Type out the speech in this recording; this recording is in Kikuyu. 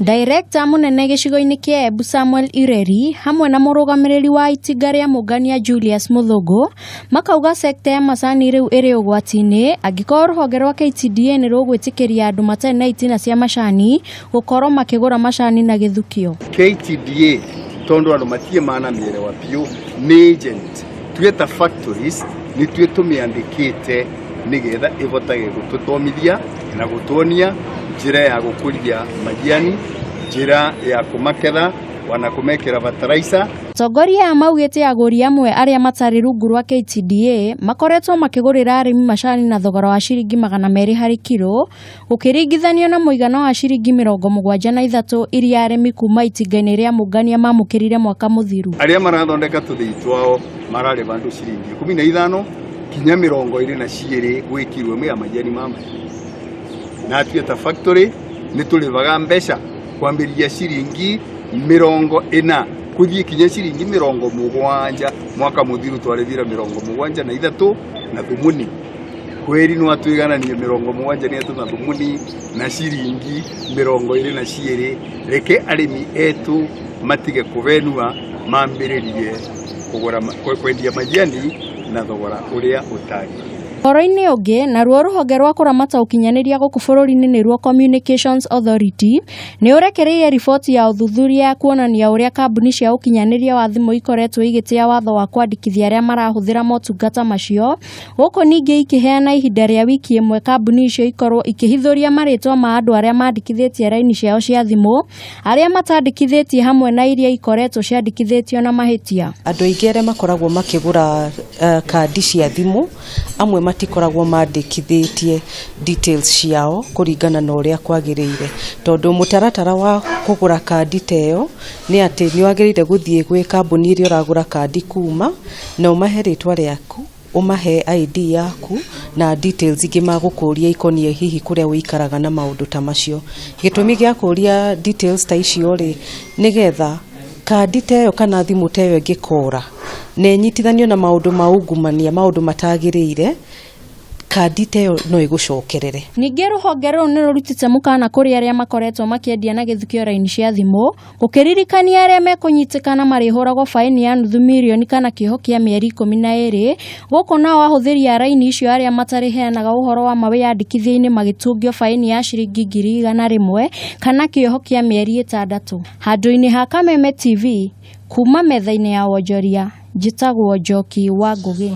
Director mũnene gĩcigo-inĩ kĩa Embu Samuel Ireri hamwe na mũrũgamĩrĩri wa itinga rĩa Mũngania Julius Mũthũngũ makauga sekta ya macani rĩu ĩrĩ ũgwati-inĩ angĩkorwo rũhonge rwa KTDA nĩ rũgwĩtĩkĩria andũ matarĩ na itina cia macani gũkorwo makĩgũra macani na gĩthukio. KTDA tondu andu matie mana mierewa biũ nĩ agent tuge ta factories nĩ tuĩ tũmĩandĩkĩte nĩgetha ĩhotage gũtũthomithia na gũtuonia njĩra ya gũkũria majiani, njĩra ya kũmaketha wana kũmekĩra fertilizer. Atongoria aya maugĩte agũri amwe arĩa matarĩ rungu rwa KTDA makoretwo makĩgũrĩra arĩmi macani na thogora wa ciringi 200 harĩ kiro gũkĩringithanio na mũigana wa ciringi 73 iria arĩmi kuma itinga-inĩ rĩa Mũngania mamũkĩrire mwaka mũthiru. Arĩa marathondeka tũthĩi twao mararĩba andũ ciringi 15 kinya 22 gwĩ kiro ĩmwe ya majani ma na tuĩ ta factory nĩ tũrĩbaga mbeca kwambĩrĩria ciringi 40 kũthiĩ kinya ciringi 70. Mwaka mũthiru twarĩthire 73 na thumuni kweri no atwigananie 73 na thumuni na ciringi 22. Reke arĩmi etu matige kũvenua mambĩrĩrie kũgũra kwendia majani na thogora ũrĩa ũtagĩrĩire. Ũhoro-inĩ ũngĩ, naruo rũhonge rwa kũramata ũkinyanĩria gũkũ bũrũri-inĩ nĩruo Communications Authority nĩ ũrekereirie riboti ya ũthuthuria ya kuonania ũrĩa kambuni cia ũkinyanĩria wa thimũ ikoretwo igĩtĩa watho wa kwandĩkithia arĩa marahũthĩra motungata macio, gũkũ ningĩ ikĩheana ihinda rĩa wiki ĩmwe kambuni icio ikorwo ikĩhithũria marĩtwa ma andũ arĩa mandĩkithĩtie raini ciao cia thimũ, arĩa matandĩkithĩtie hamwe na iria ikoretwo ciandĩkithĩtio na mahĩtia. Andũ aingĩ arĩa makoragwo makĩgũra kandi cia thimũ amwe matikoragwo mandĩkithĩtie details ciao kũringana na ũrĩa kwagĩrĩire, tondũ mũtaratara wa kũgũra kandi ta ĩyo nĩ atĩ nĩ wagĩrĩire gũthiĩ gwĩ kambuni ĩrĩa ũragũra kandi kuma na ũmahe rĩtwa rĩaku, ũmahe ID yaku na details ingĩ magũkũria ikoniĩ hihi kũrĩa ũikaraga na maũndũ ta macio. Gĩtũmi gĩa kũria details ta icio rĩ, nĩgetha kandi ta ĩyo kana thimũ ta ĩyo ĩngĩkora na ĩnyitithanio na maũndũ ma ungumania, maũndũ matagĩrĩire, kandi ta ĩyo no ĩgũcokerere. Ningĩ rũhonge rũu nĩ rũrutĩte mũkana kũrĩ arĩa makoretwo makĩendia na gĩthukio raini cia thimũ, gũkĩririkania arĩa mekũnyitĩkana marĩhũragwo baĩni ya nuthu mirioni kana kĩoho kĩa mĩeri 12. Gũkũ nao ahũthĩri a raini icio arĩa matarĩheanaga ũhoro wa ma wĩyandĩkithia-inĩ magĩtungio baĩni ya ciringi 100,000 kana kĩoho kĩa mĩeri 6. Handũ-inĩ ha Kameme TV, kuma metha-inĩ ya wonjoria, njĩtagwo Njoki wa Ngũgĩ.